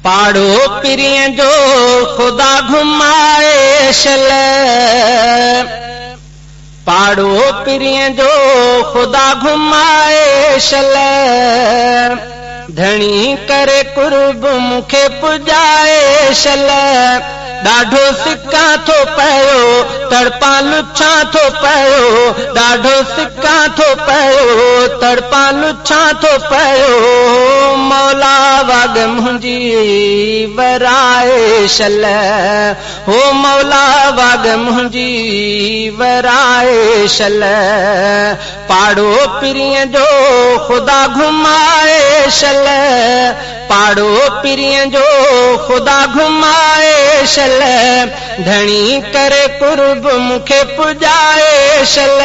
پاڙو پرينءَ جو خدا گهمائي شل، پاڙو پرينءَ جو خدا گهمائي شل، ڌڻي ڪري قرب مون کي پڄائي شل، ڏاڍو سڪان ٿو پيو تڙپان لڇان ٿو پيو، ڏاڍو سڪان ٿو پيو تڙپان لڇان ٿو پيو، مولا واڳ منهنجي ورائي شل، هو مولا واڳ منهنجي ورائي شل، پاڙو پرينءَ جو خدا گهمائي شل، پاڙو پرينءَ جو خدا گهمائي شل، ڌڻي ڪري قرب مون کي پڄائي شل،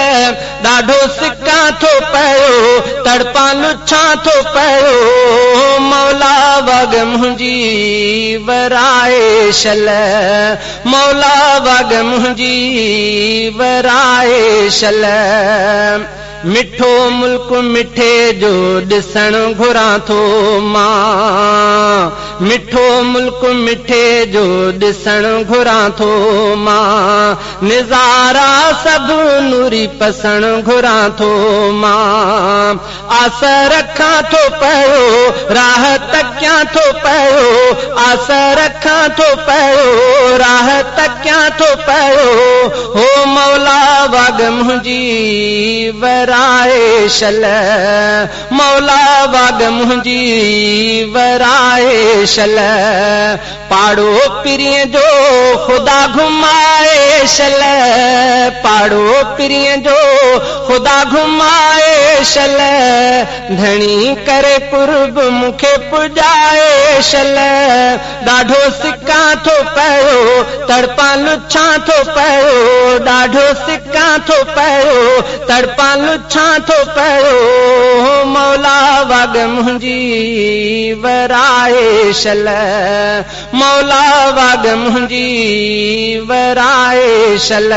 ڏاڍو سڪان ٿو پيو تڙپان لڇان ٿو پيو، مولا واڳ منهنجي ورائي شل، مولا واڳ منهنجي ورائي شل، مٺو ملڪ مٺي جو ڏسڻ گهران ٿو مان، مٺو ملڪ مٺي جو ڏسڻ گهران ٿو مان، نظارا سڀ نوري پسڻ گهران ٿو مان، آس رکان ٿو پيو راهه تڪيان ٿو پيو، آس رکان ٿو پيو راهه تڪيان ٿو پيو، هو مولا واڳ منهنجي ورائي شل، مولا واڳ منهنجي ورائي شل، پاڙو پرينءَ جو خدا گهمائي شل، پاڙو پرينءَ جو خدا گهمائي شل، ڌڻي ڪري قرب مون کي پڄائي شل، ڏاڍو سڪان ٿو پيو تڙپان لڇان ٿو پيو، ڏاڍو سڪان ٿو پيو تڙپان لڇان ٿو پيو، مولا واڳ منهنجي ورائي شل، مولا واڳ منهنجي ورائي شل،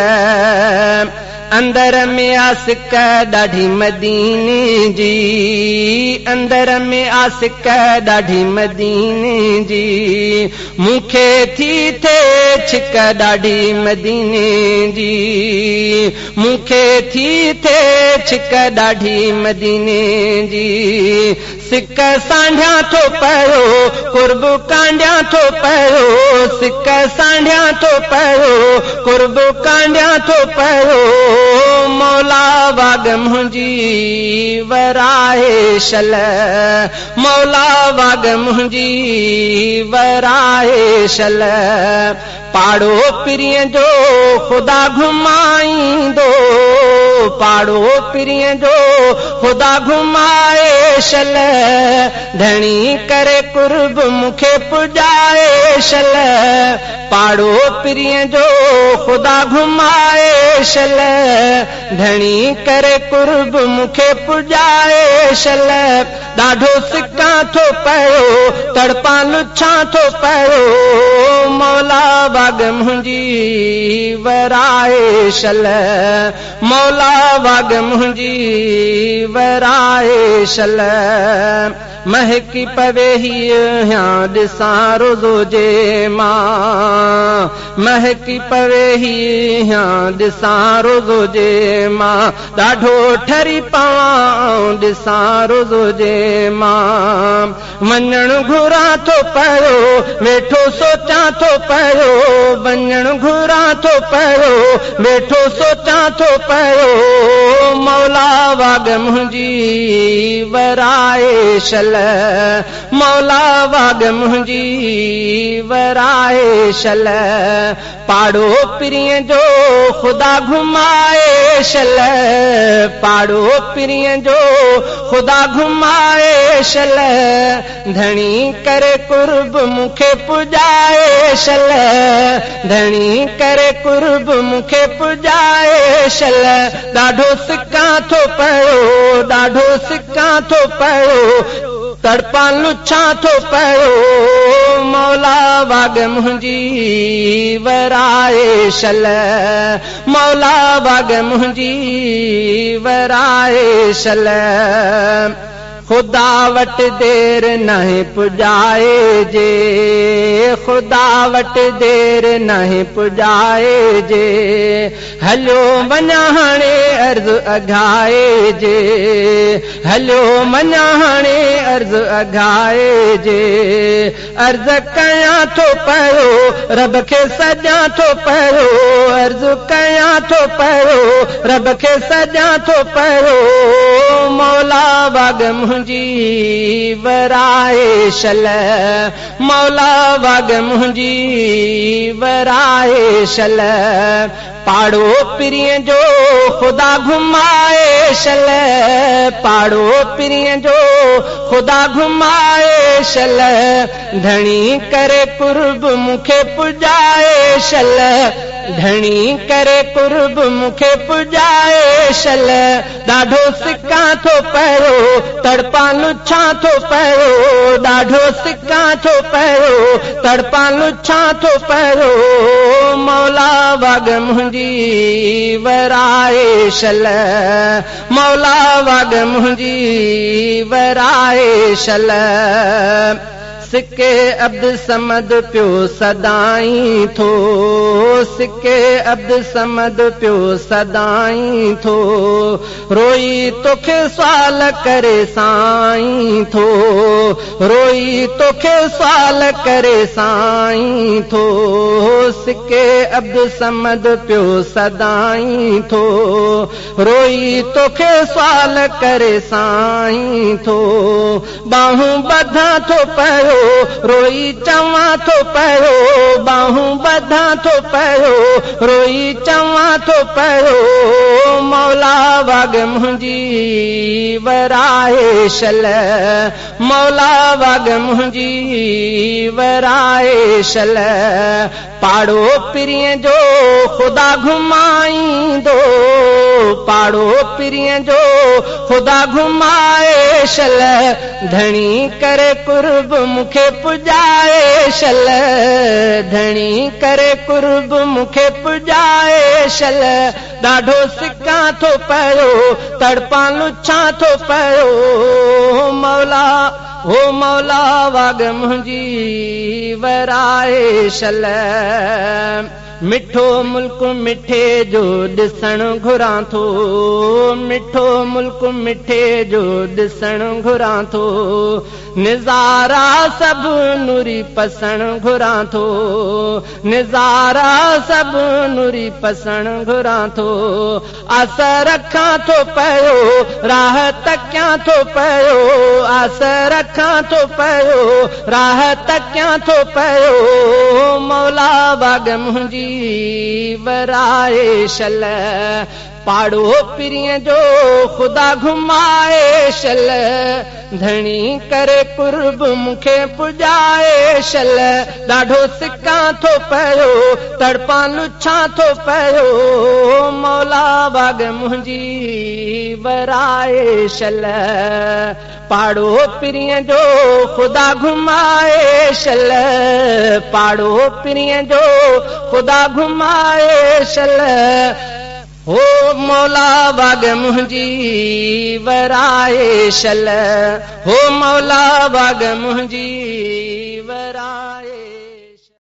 اندر ۾ آسڪ ڏاڍي مديني جي، اندر ۾ آسڪ ڏاڍي مديني جي، مون کي ٿي ٿئي ڇڪ ڏاڍي مديني جي، مون کي ٿي ٿئي ڇڪ ڏاڍي مديني جي، سڪ سانڍيان ٿو پيو قرب ڪانڍيان ٿو پيو، سڪ سانڍيان ٿو پيو قرب ڪانڍيان ٿو پيو، مولا واڳ منهنجي ورائي شل، مولا واڳ منهنجي ورائي شل، پاڙو پرينءَ جو خدا گهمائيندو، پاڙو پرينءَ جو خدا گهمائي شل، ڌڻي ڪري قرب مون کي پڄائي شل، پاڙو پرينءَ جو خدا گهمائي شل، ڌڻي ڪري قرب مون کي پڄائي شل، ڏاڍو سڪان ٿو پيو تڙپان لڇان ٿو پيو، مولا واڳ منهنجي ورائي شل، مولا واڳ منهنجي ورائي شل، مهڪي پوي هيءَ ڏسان روزو جي مان، مهڪي پوي هيءَ ڏسان روزو جي مان، ڏاڍو ٺري پوان ڏسان روزو جي مان، وڃڻ گهران ٿو پيو ويٺو سوچان ٿو پيو، وڃڻ گهران ٿو پيو ويٺو سوچان ٿو پيو، مولا واڳ منهنجي ورائي شل، مولا واڳ منهنجي ورائي شل، پاڙو پرينءَ جو خدا گهمائي شل، پاڙو پرينءَ جو خدا گهمائي شل، ڌڻي ڪري قرب مون کي پڄائي شل، ڌڻي ڪري قرب مون کي پڄائي شل، ڏاڍو سڪان ٿو پيو ڏاڍو سڪان ٿو پيو تڙپان لڇان ٿو پيو، مولا واڳ منهنجي ورائي شل، مولا واڳ منهنجي ورائي شل، خدا وٽ دير ناهي پڄائي جي، خدا وٽ دير ناهي پڄائي جي، هليو وڃان هاڻي عرض اگهائي جي، هليو وڃان هاڻي عرض اگهائي جي. عرض ڪيان ٿو پيو رب کي سڏيان ٿو پيو، عرض ڪيان ٿو پيو رب کي سڏيان ٿو پيو، مولا واڳ منهنجي ورائي شل، مولا واڳ منهنجي ورائي شل. پاڙو پرينءَ جو خدا گهمائي شل، پاڙو پرينءَ جو خدا گهمائي شل. ڌڻي ڪري قرب مون کي پڄائي شل، ڌڻي ڪري قرب مون کي پڄائي شل. ڏاڍو سڪان ٿو پيو، تڙپان لڇان ٿو پيو، ڏاڍو سڪان ٿو پيو، تڙپان لڇان ٿو پيو، مولا واڳ منهنجي ورائي شل، مولا واڳ منهنجي ورائي شل. سڪي عبد صمد پيو سدائين ٿو، سڪي عبد صمد پيو سدائين ٿو، روئي توکي سوال ڪري سائين ٿو، روئي توکي سوال ڪري سائين ٿو. سڪي عبد صمد پيو سدائين ٿو، روئي توکي سوال ڪري سائين ٿو. ٻانهون ٻڌان ٿو پيو، روئي چوان ٿو پيو، ٻانهون ٻڌان ٿو پيو، روئي چوان ٿو پيو، مولا واڳ منهنجي ورائي شل، مولا واڳ منهنجي ورائي شل. پاڙو پرينءَ جو خدا گهمائيندو، پاڙو پرينءَ جو خدا گهمائي شل. ڌڻي ڪري قرب مون کي پڄائي شل، ڌڻي ڪري قرب مون کي پڄائي شل. ڏاڍو سڪان ٿو پيو، تڙپان لڇان ٿو پيو، مولا هو مولا واڳ منهنجي ورائي شل. مٺو ملڪ مٺي جو ڏسڻ گهران ٿو، مٺو ملڪ مٺي جو ڏسڻ گهران ٿو، نظارا سڀ نوري پسڻ گهران ٿو، نظارا سڀ نوري پسڻ گهران ٿو. آس رکان ٿو پيو، راهه تڪيان ٿو پيو، آس رکان ٿو پيو، راهه تڪيان ٿو پيو، مولا واڳ منهنجي ورائي شل. پاڙو پرينءَ جو خدا گهمائي شل، ڌڻي ڪري قرب مون کي پڄائي شل. ڏاڍو سڪان ٿو پيو، تڙپان لڇان ٿو پيو، مولا واڳ منهنجي ورائي شل. پاڙو پرينءَ جو خدا گهمائي شل، پاڙو پرينءَ جو خدا گهمائي شل. هو مولا واڳ منهنجي ورائي شل، هو مولا واڳ منهنجي ورائي.